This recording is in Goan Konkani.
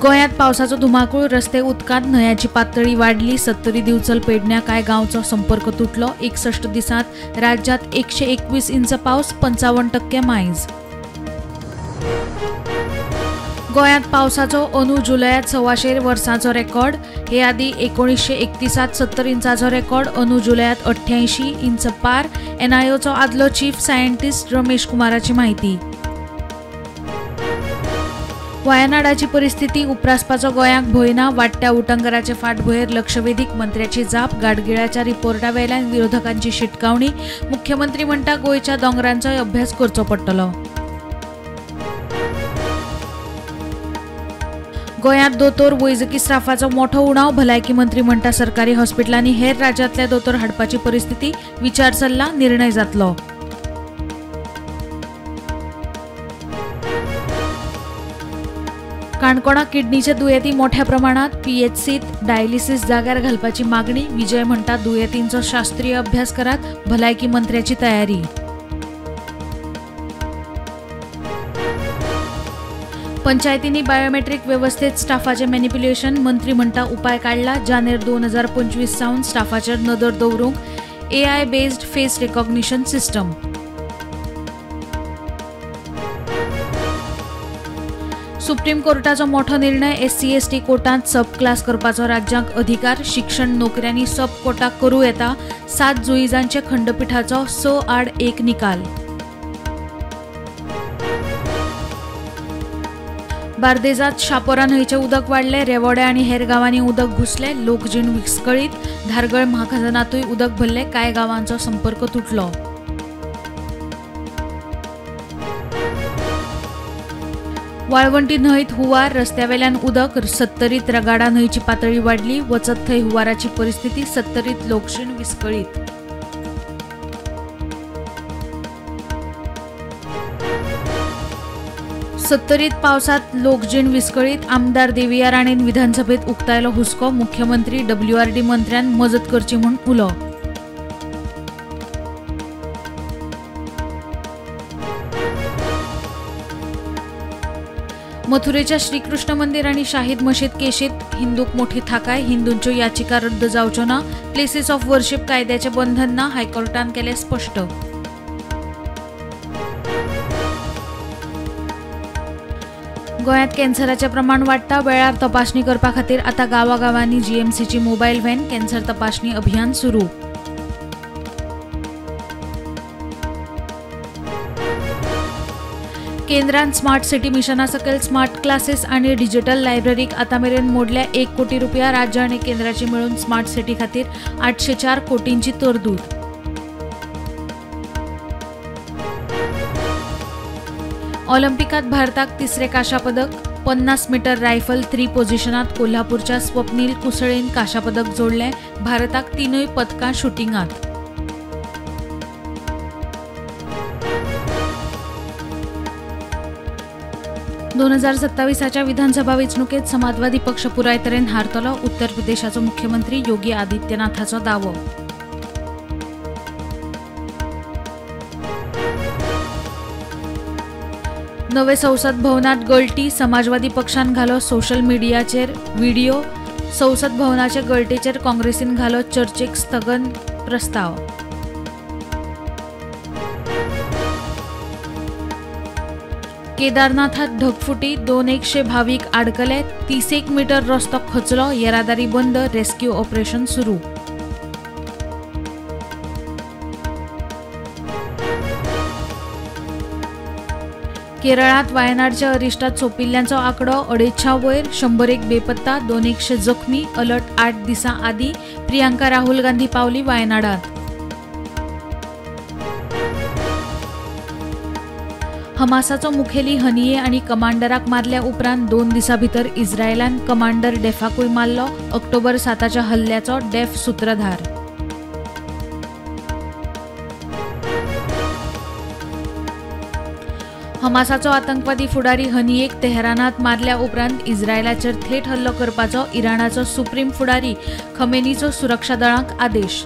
गोंयांत पावसाचो धुमाकूळ, रस्ते उदकांत, न्हंयाची पातळी वाडली. सत्तरी दिवचल पेडण्या कांय गांवचो संपर्क तुटलो. 61 दिसांत राज्यांत 121 इंच पावस, 55% मायज. गोंयांत पावसाचो अंदू जुलयात 125 वर्सांचो रेकॉर्ड. हे आदीं 1931 70 इंचाचो रेकॉर्ड, अंदू जुलयात 88 इंच पार. एनआयओचो आदलो चीफ सायंटिस्ट रमेश कुमाराची म्हायती. वायनाडाची परिस्थिती उप्रासपाचो गोंयाक भंय ना. वाडट्या उटंगराचे फाटभुंयेर लक्षवेधीक मंत्र्याची जाप. गाडगिळाच्या रिपोर्टा वेल्यान विरोधकांची शिटकावणी. मुख्यमंत्री म्हणटा गोंयच्या दोंगरांचोय अभ्यास करचो पडटलो. गोंयांत दोतोर वैजकी स्टाफाचो मोठो उणाव. भलायकी मंत्री म्हणटा सरकारी हॉस्पिटलांनी हेर राज्यांतले दोतोर हाडपाची परिस्थिती, विचार चल्ला, निर्णय जातलो. काणकोणा किडनीचे दुयेंती मोठ्या प्रमाणात, पीएचसीत डायलिसिस जाग्यार घालपाची मागणी. विजय म्हणटा दुयेंतींचो शास्त्रीय अभ्यास करात, भलायकी मंत्र्याची तयारी. पंचायतींनी बायोमेट्रीक वेवस्थेत स्टाफाचें मॅनिप्युलेशन, मंत्री म्हणटा उपाय काडला. जानेर 2025 सावन स्टाफाचेर नदर दवरूंक AI based face recognition system. Supreme कोर्टाचो मोठो निर्णय. एससी एसटी कोटांत सब क्लास करपाचो राज्यांक अधिकार. शिक्षण नोकऱ्यांनी सब कोटा करूं येता. 7 जुईजांचे खंडपिठाचो 6-1 निकाल. बार्देजात शापोरा न्हंयचें उदक वाडलें. रेवोडे आनी हेर गांवांनी उदक घुसलें. लोकजीण विस्कळीत. धारगळ म्हाखाजनांतूय उदक भरलें. कांय गांवांचो संपर्क तुटलो. वाळवंटी न्हंयत हुंवार, रस्त्यावेल्यान उदक. सत्तरीत रगाडा न्हंयची पातळी वाडली. वचत थंय हुंवाराची परिस्थिती. सत्तरीत लोकजीण विस्कळीत. सत्तरीत पावसात लोकजीण विस्कळीत. आमदार देविया राणेन विधानसभेत उक्तायलो हुस्को. मुख्यमंत्री डब्ल्यूआरडी मंत्र्यान मजत करची म्हूण उलो. मथुरेच्या श्रीकृष्ण मंदिर आनी शाहीद मशीद केशीत हिंदूक मोठी थाकाय. हिंदूंच्यो याचिका रद्द जावच्यो ना. प्लेसीस ऑफ वर्शीप कायद्याचें बंधन ना. हायकोर्टान केलें स्पश्ट. गोंयांत कॅन्सराचें प्रमाण वाडटा. वेळार तपासणी करपा खातीर आतां गांवागांवांनी जीएमसीची मोबायल व्हॅन. कॅन्सर तपासणी अभियान सुरू. केंद्रान स्मार्ट सिटी मिशना सकयल स्मार्ट क्लासेस आनी डिजिटल लायब्ररीक आतां मेरेन मोडल्या 1 कोटी रुपया. राज्य आनी केंद्राची मेळून स्मार्ट सिटी खातीर 804 कोटींची तरतूद. ऑलिम्पिकात भारताक तिसरें कांश्या पदक. 50 मीटर रायफल 3 पोझिशनात कोल्हापूरच्या स्वप्नील कुसळेन कांश्या पदक जोडलें. भारताक 3 पदकां शुटिंगांत. 2027च्या विधानसभा वेंचणुकेत समाजवादी पक्ष पुराय तरेन हारतलो. उत्तर प्रदेशाचो मुख्यमंत्री योगी आदित्यनाथाचो दावो. नवे संसद भवनात गळटी. समाजवादी पक्षान घालो सोशल मिडियाचेर व्हिडिओ. संसद भवनाचे गळटेचेर काँग्रेसीन घालो चर्चेक स्थगन प्रस्ताव. केदारनाथात ढगफुटी, 200 भावीक आडकले. 30 मीटर रस्तो खचलो. येरादारी बंद. रेस्क्यू ऑपरेशन सुरू. केरळात वायनाडच्या अरिश्टात सोंपिल्ल्यांचो आंकडो 250 वयर. 101 बेपत्ता, 200 जखमी. अलर्ट 8 दिसां आदीं. प्रियांका राहुल गांधी पावली वायनाडांत. हमासाचो मुखेली हनिये आनी कमांडराक मारल्या उपरांत 2 दिसां भितर इस्रायलान कमांडर डेफाकूय मारलो. ऑक्टोबर 7च्या हल्ल्याचो डेफ सूत्रधार. हमासाचो आतंकवादी फुडारी हनियेक तेहरानात मारल्या उपरांत इस्रायलाचेर थेट हल्लो करपाचो इराणाचो सुप्रीम फुडारी खमेनीचो सुरक्षा दळांक आदेश.